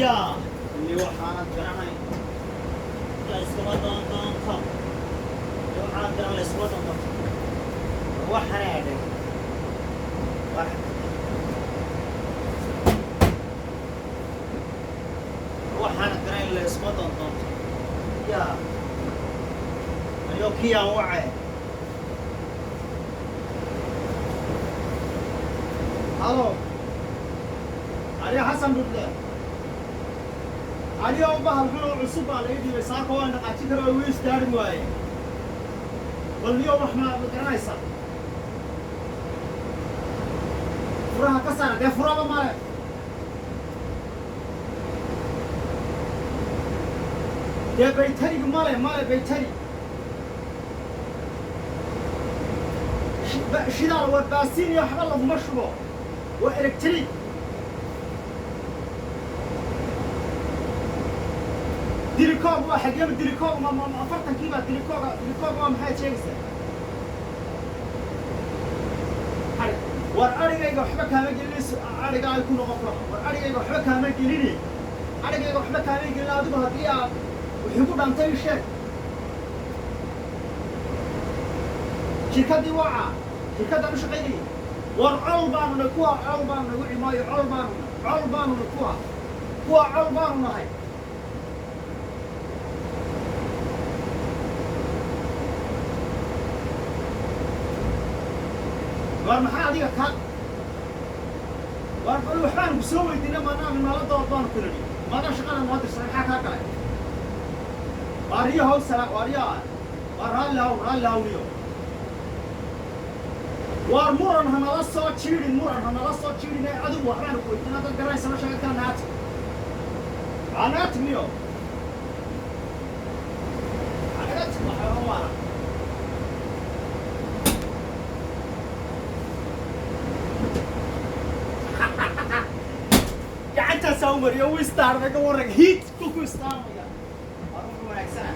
Yaa ili waxaanad garanayn la iskuma doondoonto. Ili waxaanad garan la iskuma doondoonto. War waxaan eedhay, war waxaanad garanayn la iskuma doondoonto. Yaa anigoo kiyaan wace. Halo, ani Xasan Dhudle. Anigoo bahal xun oo cusub baa laga dhiibay saaka, waan dhaqaajin kara oo wii istaarin waaye. Bal niyo wax ma garanaysa? Furaha ka saara dee, furaba male. Dee baytariga male, male baytari. Shidaal waa baasiin iyo waxba laguma shubo, waa electric. Dirikoog waa xageeba? Dirikoog ma 40-kii baa dirikooga? Dirikoog waa maxaad sheegaysaa? Adhig, war adhigayga waxba kaama gelin. Adhiga ay ku noqon karo. War adhigayga waxba kaama gelini, adhigayga waxba kaama gelin. Adigu haddii aad wixii ku dhantay sheeg. Shirkaddii waca, shirkaddaan u shaqaynayay. War col baanu nahay kuwa, col baanu nagu cimaayo, col baanu nahay, col baanu nahay kuwa, kuwa col baanu nahay. War maxaa adiga ka? War bal waxbaan ku soo weydiinay, maanaam nala dood baanu ku nidhi. Maada shaqada noo dirsan, maxaa kaa galay? Waa riyo haw sala, waa riyo, waa raalli haw, raalli haw niyo. Waar muran ha nala soo jiidhin, muran ha nala soo jiidhin. Ee adigu waxbaanu ku weydiinay, dad garanaysa ma sheega kala naati waa naati niyo. Anaga waxba waana gacantaasaa u mariyo, wuu istaarmay. Ka warran, hiit ku istaarmaya. Waa ruux wanaagsana.